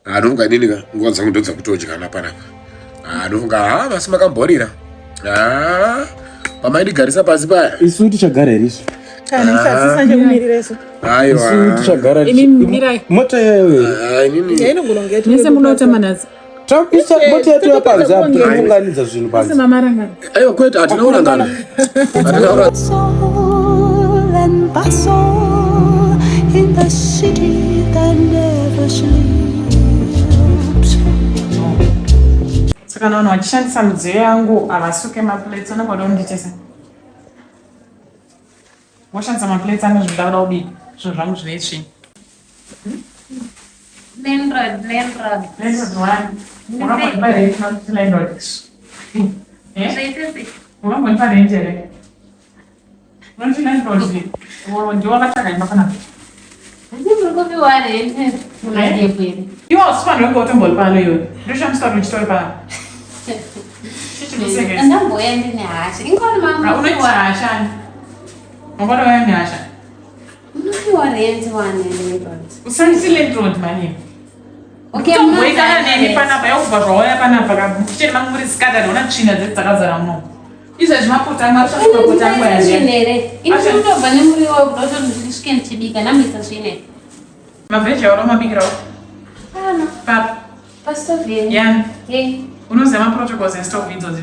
Anofunga inini ka nguva dzangu ndodzakutodyana panapa. Anofunga ha vasi makamborira. Ah, pamaindigarisa pasi paya. Isu tichagara here isu? Kana musasisa chekumirira isu. Aiwa. Isu tichagara. Imi mirai. Mota yayo. Ah, inini. Yainogona kunge Mese munoita manatsi. Takuisa mota yetu yapanze apo tounganidza zvinhu panze. Mamarangana. Aiwa kwete hatina kurangana. Hatina kurangana. Soul and bustle in the city that never sleeps. Saka kana vanhu vachishandisa midziyo yangu havasuke maplates vanenge vada kundiitesa. Voshandisa maplates angu zvinhu ndakuda kubika zvinhu zvangu zvine tsvina. Landlord, landlord. Landlord one. Unogonipa rent not landlord. Eh? Zvaita sei? Unogonipa rent here? Unoti landlord ndiwe wakatsvaga imba panapa. Handiti muri kupiwa rent mumadebwe here? Iwe hausifanirwe kunge utombori pano iwe. Ndoshamisa kuti uchitori pano. Chichikusekesa. Ndamboya ndine hasha. Ingori Unoita mamupiwa. hasha. Mangwana waya nehasha. Munopiwa rent wani landlord. Usanditi landlord mani. Okay, Kutomboikana munoziva neni rent. panapa yakubva zvauya panapa ka mukicheni mangu muri scattered ona tsvina dzedu dzakazara muno. Izvezvi mapoto angu ari mapoto angu aya. Svina here? Ini Asha. ndinotobva nemuriwo wekuda kuti ndisvike ndichibika ndamboisa svina here? Mavheji auri mabikirawo. Pano, Papa. pastove yenyu. Yani. Hey, Unoziva maprotocols estove idzodzi.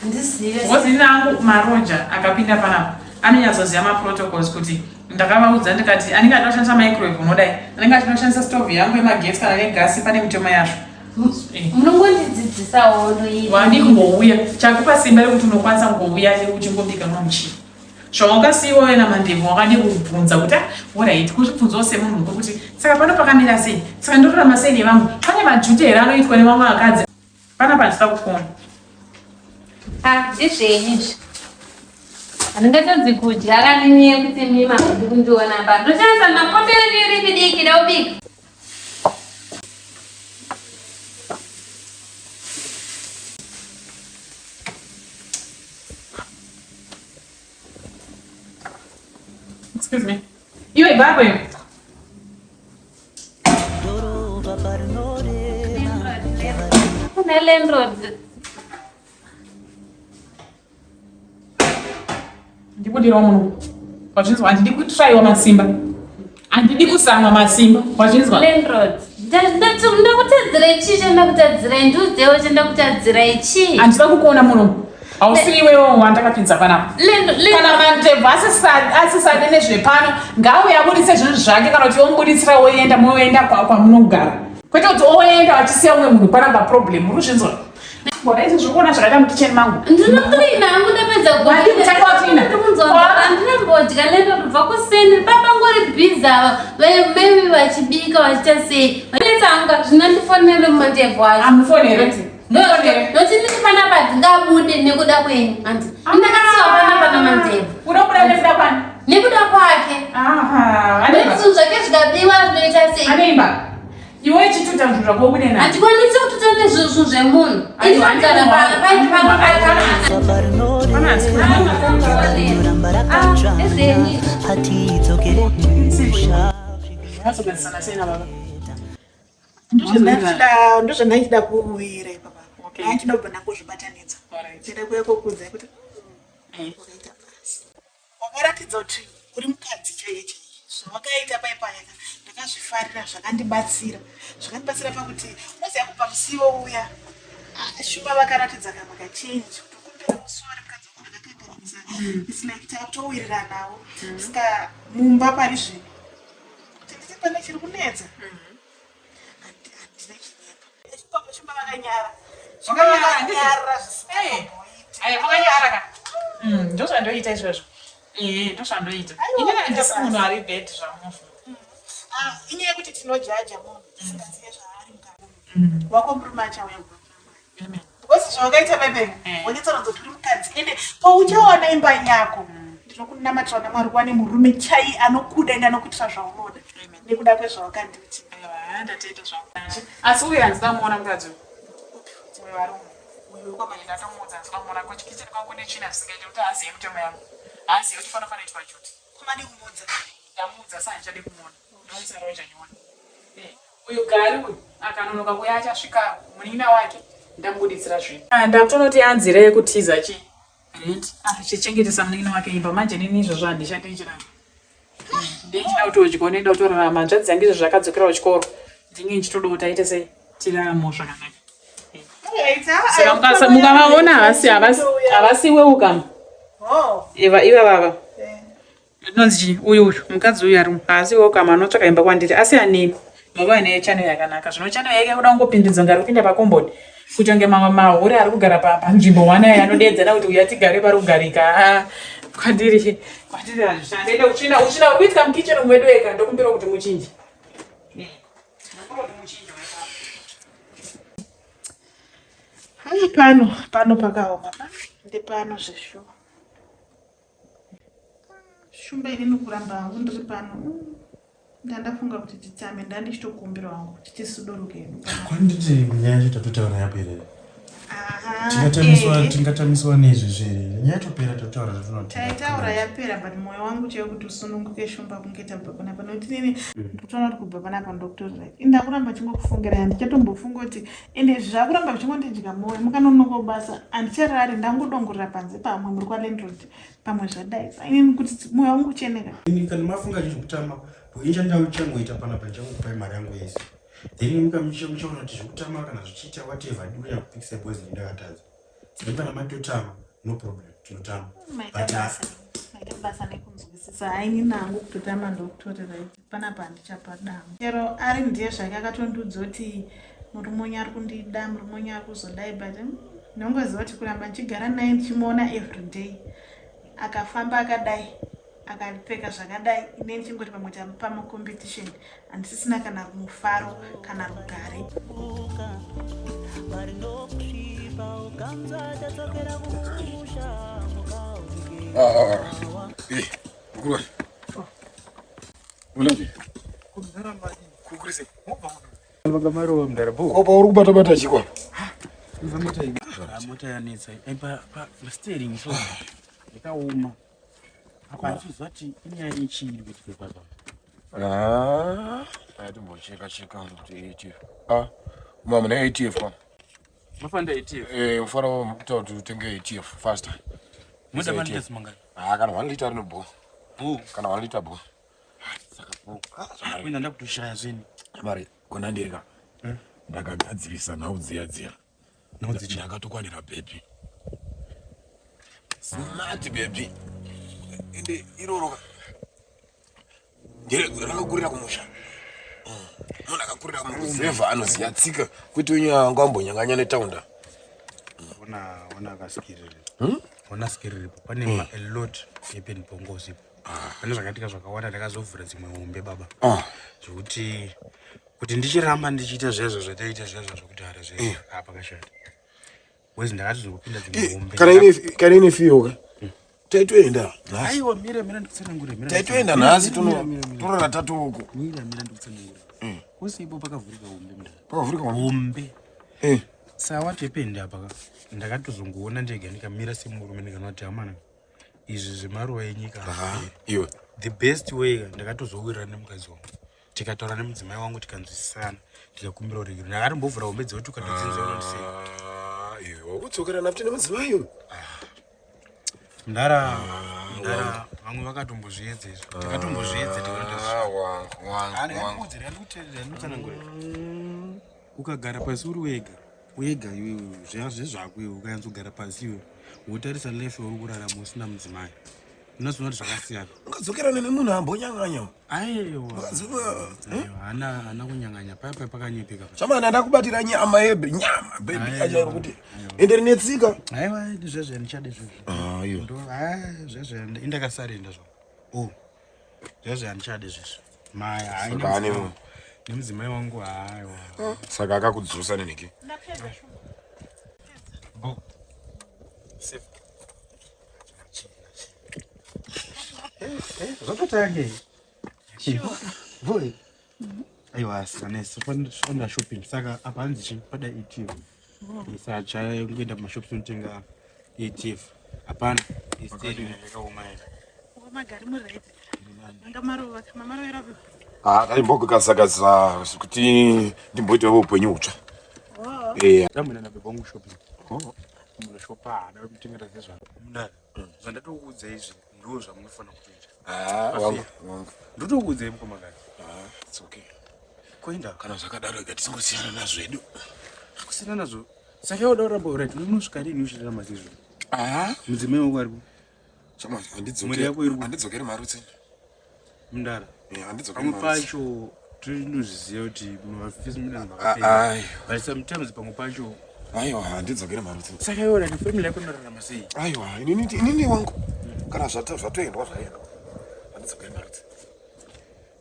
handizive. Because ini angu maroja akapinda panapa anonyatsoziva maprotocols kuti ndakavaudza ndikati anenge achida kushandisa microwave unodai anenge achida kushandisa stove yangu yemagetsi kana negasi pane mitemo yazvo. Eh. Munongondidzidzisawo ndoii. Wadi kungouya chakupa simba rekuti unokwanisa kungouya uchingobika nomuchini zvawakasiyiwa wena mandebvu wakadi kubvunza kuti orit kuzvibvunzawo semunhu mukuru kuti saka pano pakamira sei saka ndorarama sei nevamwe pane majuti here anoitwa nevamwe vakadzi pana pandisida kufona Ah, ndizvenyu izvi. Handingatadzi kudya kana nenyaya yekuti mima hamudi kundiona pa. Ndoshandisa mapoto enyu iri midiki da kubika. Excuse me. Iwe baba iwe. Kuna landlord. Ndibudirawo muno. Wazvinzwa handidi kutraiwa masimba. Handidi kusamwa masimba. Wazvinzwa? Landlord. Ndakutadzirai chii chandakutadzirai? Ndiudzewo chandakutadzirai chii? Handida kukuona muno. Hausiri iwewo wandakapinza panapa. Landlord. Kana mandebvu asisade nezvepano ngauye abuditse zvinhu zvake kana kuti omubuditsira oenda moenda kwamunogara. Kwete kuti oenda vachisiya umwe munhu panapa problem. Muri kuzvinzwa? Mbona izvi zviri kuona zvakaita mukicheni mangu. Ndinoklina hangu ndapedza Wadi kutanga waklina? Andinambodya landlord kubva kuseni baba ngori busy ava maybe vachibika vachiita sei. Vanetsa hangu zvinondifonere mumandebvu acho. Amufonere. Mufonere. Noti ndiri panapa ndingabude nekuda kwenyu andi. Ndakasiwa panapa namandebvu. Unobuda nekuda kwani? Nekuda kwake. Aha. Nekuti zvinhu zvake zvikabiwa zvinoita sei? Ane imba. Iwe chituta zvinhu zvako ubude nazvo. Handikwanisi kututa nezvinhu zvemunhu. Ini ndogara pano pano pano. Ah, ndezvenyu. Zvazogadzisana sei nababa? Ndozvandaichida kuuyira ipapa. Okay. Ndaichida kubva ndangozvibatanidza. Alright. Ndida kuuya kokuudzai kuti Eh. wakaita basa. Wakaratidza kuti uri mukadzi chaiye chaiye. Zvawakaita pai paya ndakazvifarira zvakandibatsira. Zvakandibatsira pakuti unoziva kubva musiwo uya ah, Shumba vakaratidza kamwe kachange kuti kumbira musori mukadzi wangu ndakakanganisa. It's like takutowiriranawo. Saka mumba pari zvino kuti nditi pane chiri kunetsa handina chinyepa. Echipapa Shumba vakanyara. Shumba Vakanyara, handiti? vakanyara Eh. zvisingatomboiti. Aya vakanyara ka. Ndozvandoita izvozvo. Eh, ndozvandoita. Aiwa, Inini handisi basa. munhu ari bad zvamunofunga. Ah, inyaya yekuti tinojaja munhu tisingazive zvaari mukati. Wako murume achauya kubva kuna Mwari. Amen. Because zvawakaita bebe Eh. wanyatsoratidza kuti uri mukadzi ende pauchawana imba yako ndinokunamatira naMwari uwane murume chai anokuda ende anokuitira zvaunoda Amen. nekuda kwezvawakandiitira. Aiwa, ndatoita zvangu. Asi uyu handisida kumuona mukadzi uyu. Uyu ari uyu. Uyu wekwaManetsa. Ndatomuudza handisida kumuona kuchikicheni kwangu kune tsvina zvisingaiti kuti haazive mitemo yangu. Haazive kuti panofanira kuitwa juti. Kwamadi kumuudza. Ndamuudza asi handichadi kumuona. Ndomuisa roja nyowani. Eh, uyu gari uyu. Akanonoka kuya achasvika munin'ina wake ndamubuditsira zvinhu. Ah, ndakutonoti anzira yekutiza chi rent achichengetesa munin'ina wake imba manje nini izvozvo handichadi ndichiramba. Ndichida kuti udye unoenda kutorarama hanzvadzi yangu izvozvo akadzokera kuchikoro ndinge ndichitoda kuti aite sei tiraramo zvakanaka. Saka mukavaona havasi havasi havasi weukama. Oh. Iva iva vava. Eh. Inonzi chii uyu uyu mukadzi uyu ari haasi weukama anotsvaka imba kwandiri asi anemi baba ane channel yakanaka zvino channel yake kuda kungopindidzwa ngari kupinda pakomboni kuita kunge mamwe mahure ari kugara panzvimbo one aya anodeedzana kuti uya tigare pari kugarika ah, kwandiri kwandiri hazvishandi ende utsvina utsvina uri kuitika mukitchen umu wedu eka ndokumbira kuti muchinje eh, Hai pano pano pakaoma pa ndepano zveshuwa Shumba inini kuramba hangu ndiri pano mm. Ndandafunga kuti titame ndandichitokumbira wangu kuti tisuduruke hedu Kwanditi nyaya yacho tatotaura yapera. Tingatamiswa eh. tingatamiswa neizvi zviri. Nyaya yatopera totaura zvatinoti. Taitaura yapera but moyo wangu chaiwo kuti usununguke Shumba kunge tabva panapa nekuti nini mm. ndikutoona kuti kubva panapa ndokutori right. Indakuramba chingokufungira handichatombofunga kuti ende zvakuramba zvichingondidya moyo mukanonoka basa handicharari ndangodongorera panze pamwe muri kwalandlord pamwe zvadai inini kuti moyo wangu ucheneka ini kana mafunga chezvekutama ini chandauchangoita panapa ndichangokupai mari yangu yese then mukamuchaona kuti zvekutama kana zvichiita whatever ndikunya kupikisa boys ndakatadza saka kana matotama no problem tinotama but maita basa nekunzwisisa haini nangu kutotama ndokutorera panapa handichapadangu chero ari ndiye zvake akatondiudza kuti murume wenyu ari kundida murume wenyu ari kuzodai but hmm, ndinongoziva kuti kuramba ndichigara naye ndichimuona everyday akafamba akadai akapfeka zvakadai ine ndichingoti pamwe tamupa mucompetition handisisina kana mufaro kana rugare ah, ah, ah. Eh, Opa uri kubata bata chikwa. Mota yanetsa. Pa pa steering so. Yakaoma. Apa ndichiziva kuti inyaya yechii iri kuitika papa. Ah, atimbocheka cheka kuti ATF. Ah, mama ne ATF kwa. Mafanda ATF. Eh, ufara kutaura kuti utenge ATF faster. Muda maliters mangani? Ah, kana 1 liter rino bho. Bho. Kana 1 liter bho. Saka bho. Kuenda ndakutoshaya zvinhu. Mari kona ndirika. Eh? Ndakagadzirisa nhau dziya dziya. Nhau dzichi. Ndakatokwanira baby. Smart baby. Ende iroro rakakurira kumusha. Mm. Munhu akakurira muruzevha anoziva tsika kwete unyaya wangu ambonyanganya netaunda. Ona ona kaskiriri. Hmm? Ona skiriri. Pane hmm. a lot happen pongozi. Ah. Pane zvakaitika zvakawanda ndakazovhura dzimwe hombe baba. Ah. Zvekuti kuti ndichiramba ndichiita zvezvo zvataita zvezvo zvekudhara zvezvo. Eh. Ah, pakashata. Wezi ndakatozopinda dzimwe eh, hombe. Kana ine kana ine fiyo ka. Taitoenda nhasi. Aiwa mira mira ndikutsanangure mira. Taitoenda nhasi tono torara tatoko. Mira mira ndikutsanangure. Wose ipo pakavhurika hombe mndara. Pakavhurika hombe. Eh. Sa what happened apa ka? Ndakatozongoona ndega ndikamira semurume ndikanoti amana izvi zvemaruva enyika. Iwe. The best way ndakatozowirirana nemukadzi wangu. Tikataura nemudzimai wangu tikanzwisisana tikakumbira uregero. Ndakatombovhura hombe dzekuti ukatodzinzwa unondiseka. Ah, iwe wakudzokerana futi nemudzimai iwe. Mdara, mdara, vamwe vakatombozviedza izvi. Takatombozviedza tikaona Ah, wangu, wangu, wangu. Ndikutsanangurira. Ukagara pasi uri wega, wega iwewe, zviya zvezvako iwe, ukanyatsogara pasi iwe, wotarisa life yauri kurarama usina mudzimai. Unozoona kuti zvakasiyana. Ungadzokerana nemunhu ambonyanganya. Aiwa. Aiwa, hana hana kunyanganya paya paya pakanyepeka. Chamana ndakubatira nyama yebe, nyama baby achairo kuti ende rine tsika. Aiwa, ndizvezve ndichade izvozvo. Ah, iyo. Ndo ah, zvezve indakasarenda zvo. Oh. Zvezve handichade izvozvo. Mai hayi. Saka ane munhu. Nemudzimai wangu haiwa. Saka akakudzosa nenhiki. Ndapedza shumba. Bo. Safe. Zvatotange. Boy. Aiwa sanesa fanda shopping saka apa hanzi chi pada ATM. Isacha kuenda kumashops unotenga ATF. Hapana. Instead yakaoma ere. Magari muri right. Anga marova, mamarovera. Ah, taimbogagadzagadzira kuti ndimboitawo upenyu hutsva. Oh. Eh. Ndamboenda nababa wangu shopping. Oh. Munoshopa hana kutengera zvezva. Mudara. Zvandatokuudza izvi ndoo zvamunofanira kutoita. Ah, wangu, wangu. Ndotokuudzai mukoma kani. Ah, it's okay. Kuenda kana zvakadaro ega tisingosiyana nazvo hedu. Kusiyana nazvo. Saka yoda kuramba uri unosvika rini uchirarama seizvo? Ah, mudzimai wako aripo. Chama, Mhuri yako iri handidzokeri marutsi. Mudara. Eh, handidzokeri Pamwe marutsi. pacho tinozviziva kuti mafesi mune Ah, zvakapera. ai. But sometimes pamwe pacho Aiwa, handidzokeri marutsi. Saka iwe uri family yako inorarama sei? Aiwa, inini inini wangu. Kana zvatoendwa zvaendwa. Handidzokeri marutsi.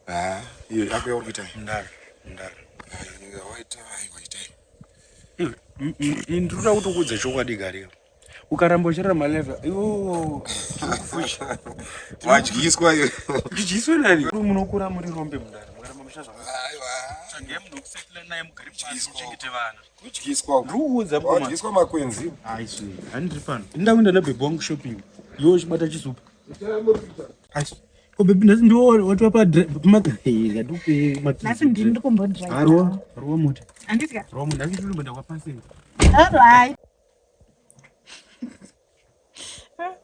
Ah, iyo yako yauri kuita. Mudara, mudara. Ai, waita, ai, waitai. Ini ndinoda kutokuudza chokwadi gari. Ukaramba uchirarama life iwo Wadyiswa iwe. Ndidyiswe nani? Munokura muri rombe mudara. Mukaramba muchita zvakadai. Aiwa. Tsvagai munhu wekusettle naye mugare pasi muchengete vana. Kudyiswa. Ndikukuudza mukoma. Wadyiswa makwenzi. Aiswe, handiri pano. Ndinoda kuenda nabhebhi wangu shopping. Iwe uchibata chisupa. Aiswe. Ko bhebhi nhasi ndiwo watova pa ngandikupe Nhasi ndini ndikumbodrive. Arwa, rwa mota. Handiti ka? Rwa mota. Nhasi ndiri kumboenda kwapaseni. Alright.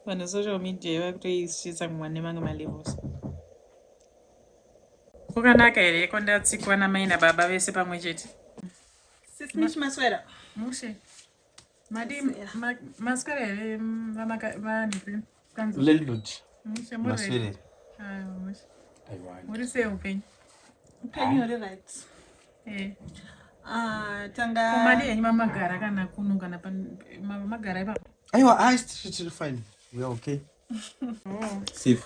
Vanhu social media vakutoisvitsa mwane mamwe malevels. Kwakanaka here kwandatsikwa namai nababa vese pamwe chete? Sis Mish maswera. Mushe. Madi maswera here vanhu kanzi? Landlord. Mushe muri Maswera here? Aiwa mushe. Aiwa. Muri sei upenyu? Upenyu uri right. Eh. Ah, tanga Ko madi henyu mamagara kana kuno kana mamagara ipapo? Aiwa, ah, tiri fine. We are okay. Oh. Safe.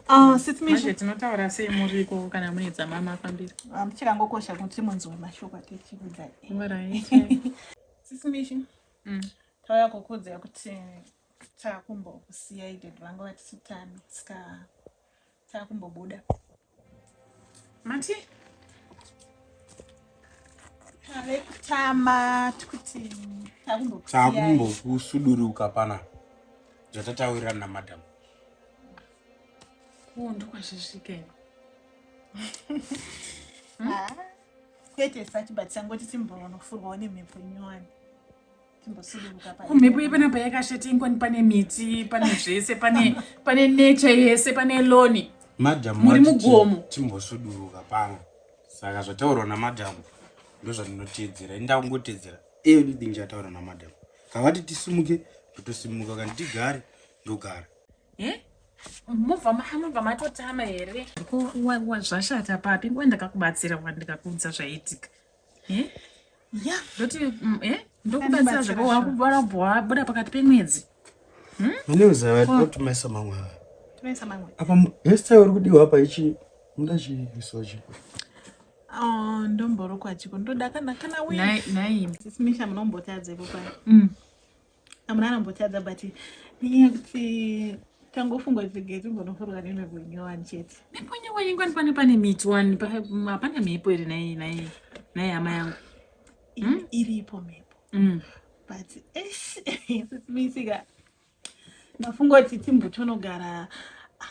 Ah, Sis Mish. Manje tinotaura sei muriko kana mune dzamamafambira? Ah, chakangokosha kuti munzwe mashoko atichikuudzai. Alright. Sis Mish. Tauya kukuudzai kuti takumbokusiyai dad vanga vatitami saka takumbobuda. Mati? Tave kutama tikuti takumbokusiyai. Takumbokusuduruka pana. Zvatataurirana namadam. Ko ndokwazvisvika here? Ah, kwete sachi but tangoti timbonofurwawo nemhepo nyowani. Timbosuduruka pa. Mhepo yepanapa yakashata ingwani pane miti, pane zvese, pane pane nature yese, pane loni. Madam Muri vati mugomo. Timbosuduruka pano. Saka zvataurwa namadam ndozvandinoteedzera. Ini ndakungotedzera everything chataurwa namadam. Kavati tisimuke ndotosimuka, kana tigare ndogara. Eh? Mubva mubva matotama here? Ko zvashata papi? Nguva ndakakubatsira wa ndikakuudza zvaiitika. Eh? Yeah. Ndoti eh? Ndokubatsira zvakawabuda pakati pemwedzi. Ndinoziva kuti mamwe ava. Tomaisa mamwe. Apa hairstyle uri kudiwa apa ichi muda chiiso chi. Oh, ndomborokwa chiko ndoda kana kana wig. Nai nai. Sis Misha munombotadza ipo paya. Amuna anombotadza but nenyaya yekuti tangofunga kuti regai timbonofurwa nemhepo nyowani chete. Mhepo nyowani ingwani pane pane miti wani hapana mhepo here nai nai nai hama yangu. Iripo mhepo. But eish Sis Misha ndafunga kuti timbotonogara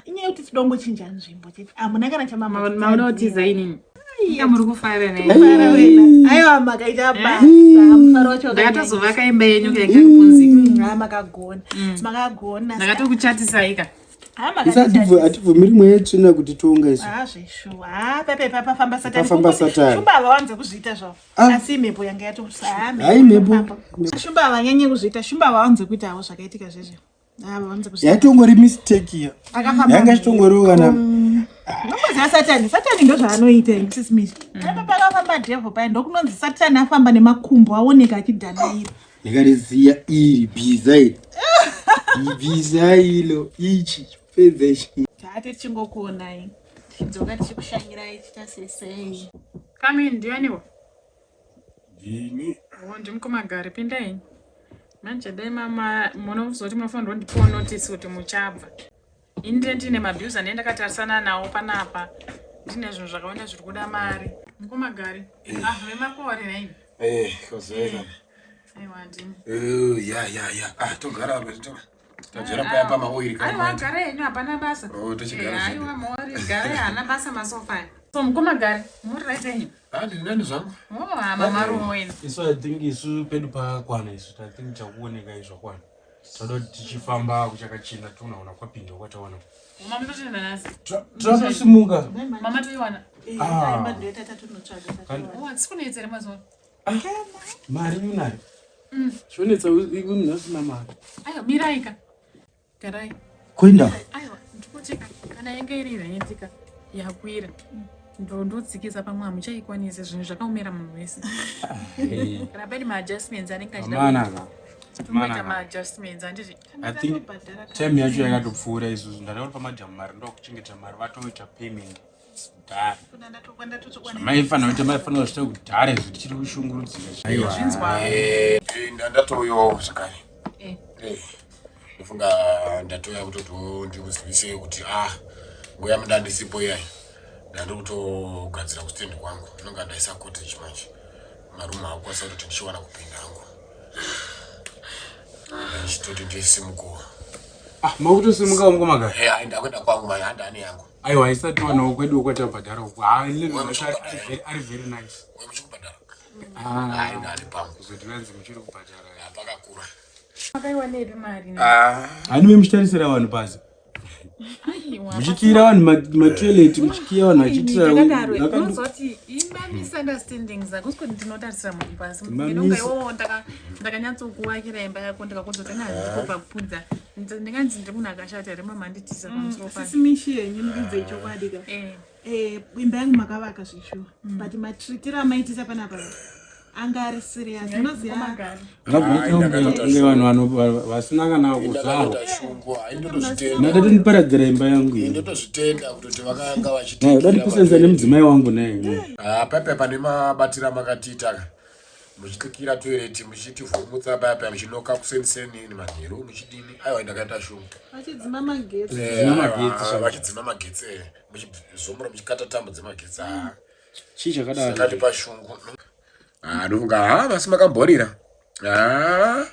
inyaya yekuti tinoda kungochinja nzvimbo chete. Hamuna kana chamambotiza inini. Inga muri kufara naye. Kufara wena. Aiwa makaita basa. Mufaro wacho Ndakatozovaka imba yenyu kaikapunzika. Ah, makagona. Makagona. Ndakatokuchatisai ka. Ah, Isa hatibvumiri mweya yetsvina kuti tonga isu. Ah, zveshuwa. Ah, pepe pafamba satani. Pafamba satani. Shumba havawanze kuzviita zvavo. Asi mhepo yanga yatokusa. Ah, Hai mhepo. Shumba havanyanye kuzviita. Shumba havawanze kuita havo zvakaitika zvezvo. Ah, havawanze kuzviita. Yaitongori mistake iya. Akafamba. Yanga ichitongoriwo kana Unomboziva satani. Satani ndozvaanoita Sis Mish. Pepe pakafamba devil paya ndokunonzi satani afamba nemakumbo aoneka achidhanaira. ndikariziya iri bhiza iri. Ibhiza ilo ichi chipedza ichi. Taate tichingokuonai. Tichidzoka tichikushanyirai tichita sei. Come in, ndianiwo? Ndini. Oh, ndimukoma Gari, pindai. Manje dai mama munozoti munofanirwa kundipawo notice kuti muchabva. Ini ndine ndine mabills andine ndakatarisana nawo panapa. Ndine zvinhu zvakawanda zviri kuda mari. Mukoma Gari. Ah, vemakore nhaini. Eh, kozoenda. Aiwa ndini. Eh, ya ya ya. Ah, togara apa tajera paya pamaoiri Aiwa, kana. gara henyu hapana basa. Oh, tochigara Eh, zvedu. Aiwa, maoiri gara haana basa masofa. So mukoma Gari, muri right henyu? Ah, ndiri nani zvangu. Oh, ah, mama ruoina. Isu I think isu pedu pakwana isu I think chakuoneka izvo kwana. Toda kuti tichifamba kuchakachena tonaona kwapinda kwataona. Mama totenda nhasi. Tratosimuka. Mama toiwana. Eh, Ah. imba ndoita tatonotsvaga tatowana. Oh, hatisi kunetsa here mazuva. Ah, mari unayo. Chionetsa munhu asina mari. Aiwa, miraika. Garai. Kuenda. Aiwa, ndikuti kana yange iri rent ka yakwira. Ndondodzikisa pamwe hamuchaikwanisi zvinhu zvakaomera munhu wese. Kana pane maadjustments anenge achida. Amana ka. Tomaita maadjustments handiti. I think time yacho yakatopfuura isusu ndada kuti pamadhamu mari ndokuchengeta mari vatoita payment kudhara. Maifanira kuita maifanira kuzviita kudhara izvi tichiri kushungurudzika. Aiwa. Zvinzwa. Eh, ndatouyawo zvakare. Eh. Eh. Ndofunga ndatouya kutoti ndikuzivise kuti ah nguva yamuda ndisipo iyai. Ndandiri kutogadzira kustand kwangu. Ndinonga ndaisa cottage manje. Marumu akukwanisa kutoti ndichiwana kupinda hangu. Ndichitoti ndisimukowa. Ah, makutosimuka mukoma ka? Eh, ai ndakuenda kwangu manje handani yangu. Aiwa isati wanawo kwedu kwatabhadhara uku. Ah, ari very nice. Wewe muchikubhadhara? Ah, Ai ndani pangu. Kuzoti vanzi muchiri kubhadhara. Pakakura. Makaiwanepi mari? Ah. Hanime muchitarisira vanhu pasi. Muchikiira vanhu matoilet, muchikiya vanhu vachiitira Takadaro. Unozoti imba misunderstandings hakusi kuti ndinotarisira munhu pasi. Ndinonga iwowo ndakanyatsokuwakira imba yako ndikakudzota nhandiko pakupudza. Ndinganzi ndiri munhu akashata here mama anditiza pamusoro pake. Sisi mishi yenyu ndikuudzei chokwadi ka. Eh. Eh, imba yangu makavaka zvishuwa. But matreatiro amaitisa panapa anga ari serious. Unoziva kunge vanhu vasina kana kuzvarwa. Ndakatoparadzira imba yangu iyi. Ndotozvitenda kutoti vakanga vachiti. Uda nemudzimai wangu naye. Ah, pepe pane mabatira makatiita. Muchikikira toilet muchitivhomutsa paya paya muchinoka kuseniseni manheru muchidini. Aiwa ndakaita shungu. Vachidzima magetsi. Vachidzima magetsi. Muchizomura muchikata tambo dzemagetsi. Chii chakadaro? Sakatipa shungu. Ah, ndofunga ha vasi makamborira. Ah,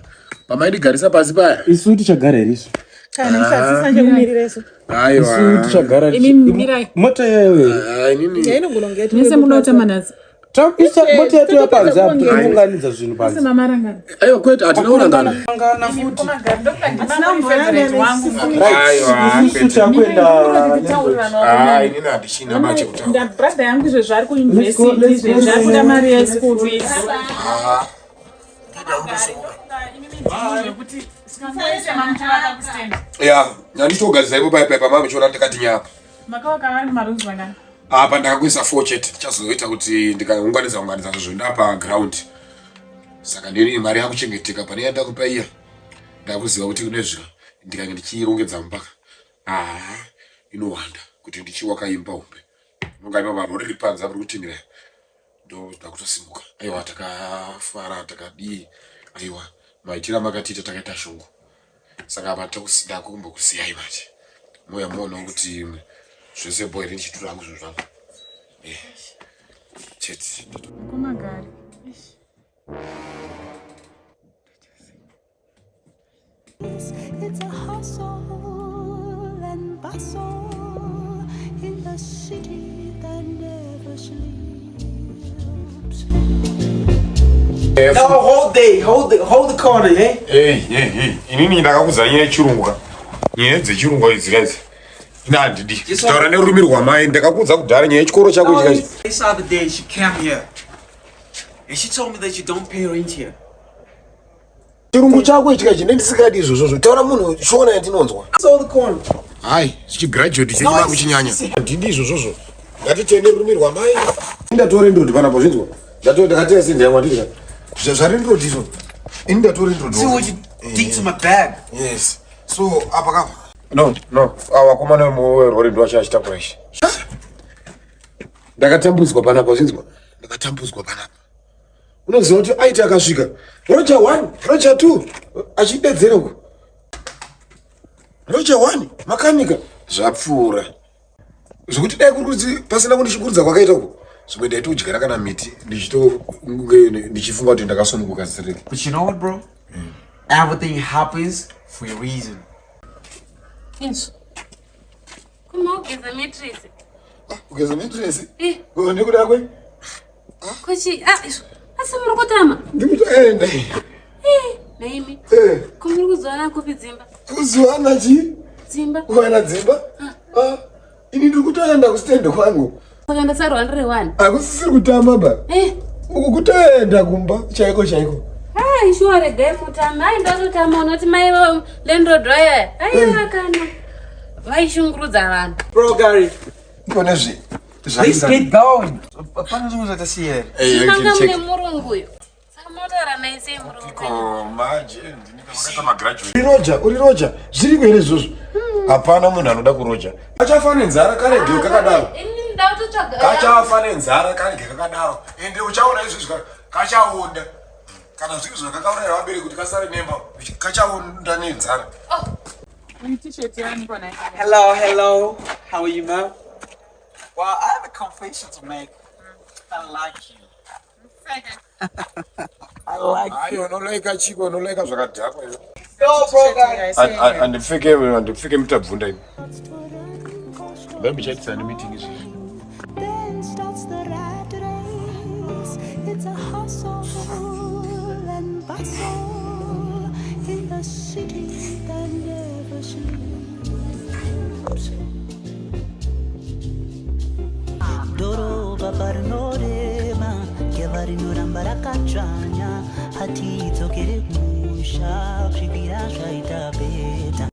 pamaindigarisa pasi paya. Isu tichagara here isu? Kana musati chekumirira isu. Aiwa. Isu tichagara. Imi mirai. Mota iyoyo here? Ah, inini. Yainogona kunge Mese munoita manhasi. Mota yetu yapanze apo tinounganidza zvinhu panze. Mese mamarangana. Aiwa kwete hatina kurangana. Rangana futi. Aiwa. Isu takuenda. Ah, inini handichina manje kutaura. Brother yangu izvezvi ari kuuniversity izvezvi ari kuda mari yeschool fees. Ah. Ya, ndanditogadzira ipo paya paya pamama muchiona ndikati nyapa. Makawaka vari marooms mangani? Apa ndakakuisa 4 chete. Chazoita kuti ndikaunganidza unganidza zvoenda pa ground. Saka ndini mari yakuchengeteka pane yandakupa iya. Ndakuziva kuti kune zviro ndikange ndichirongedza mumba. Ah, inowanda kuti ndichiwaka imba hombe. Nonga ipa parori riri panze apo rikutinhira. Ndo ndakutosimuka. Aiwa takafara takadii. Aiwa maitira makatiita takaita shungu. Saka apa ndakumbokusiyai manje. Moya muonawo kuti zvese bho here ndichitura hangu zvinhu zvangu. Eh. Chete. Kumagari. It's a hustle and bustle in the city that never sleeps. No, whole day, hold the corner, eh? Hey, hey, hey. Inini ndakakuza nyaya yechirungu ka. Nyaya dzechirungu idzi guys. Ina handidi. Taura nerurimi rwamai ndakakuudza kudhara nyaya yechikoro chako ichi guys. This other day she came here and she told me that you don't pay rent here. Chirungu chako ichi kachi ndisingadi izvozvo. Taura munhu shona yandinonzwa. Hold the corner. Hai, chigraduate chenyu makuchinyanya. Handidi izvozvozvo. Ngatitende rurimi rwamai. Ndatore ndodi panapa zvinzwa. Ndatore ndakatenga sendi yangu handidi. Zvari ndodi izvo. Ini ndatore ndodi. See what you did to my bag. Yes. So apa kapa. No, no. Awa komana werori ndo achachitakura ichi. Ndakatambudzwa panapa zvinzwa. Ndakatambudzwa panapa. Unoziva kuti aiti akasvika Roger 1, Roger 2 achidedzera uko. Roger 1 makanika zvapfuura. Zvekuti dai kuri kuti pasina kundishungurudza kwakaita uko. Zvimwe ndaitodyara kana miti ndichifunga kuti ndakasununguka zireke. But you know what bro? Everything happens for a reason. Izvo. Kumogeza matress. Kugeza matress? Eh. Nekuda kwe? Kuchi, ah, asi muri kutama? Ndikutoenda. Eh, naimi. Eh. Ko muri kuzowana kupi dzimba? Kuzowana chi? Dzimba. Kuwana dzimba? Ah. ah. Ini ndiri kutoenda kustand kwangu. Saka ndasarwa ndiri one. Hakusisiri kutama ba. Eh. Uku kutoenda kumba chaiko chaiko. Ah, shuwa regai mutama. Ai ndototama unoti mai landlord vaya. Aiwa eh. kana. Vaishungurudza vanhu. Bro Gary. Kone zvi. Let's get going. Pane zvimwe zvatasiya here. Eh, Manga mune murungu uyo. Saka motaura naye sei murungu? Iko manje ndini kavakaita magraduate. Uri roja, uri roja. Zviriko here izvozvo? Hapana munhu anoda kuroja. Kachafa nenzara karege ah, kakadaro. Ini ndakutotsvaga. Kachafa nenzara karege kakadaro. Ende uchaona izvozvi kachaonda. Kana zviri zvakakauraya vabereki kuti kasare nemba, kachaonda nenzara. Oh. Hello, hello. How are you, ma'am? Well, I have a confession to make. I like you. I like you. Ayo, unolaika chiko, unolaika zvakadhakwa iwe. Go, bro, guys. Andipfeke, andipfeke mutabvunda ini. Baby chaitisa ni meeting izvi. Then starts the rat race. It's a hustle and bustle in the city that never sleeps. Dhorobha parinorema geva rinoramba rakadzvanya hatidzokere kumusha kusvikira zvaita beta.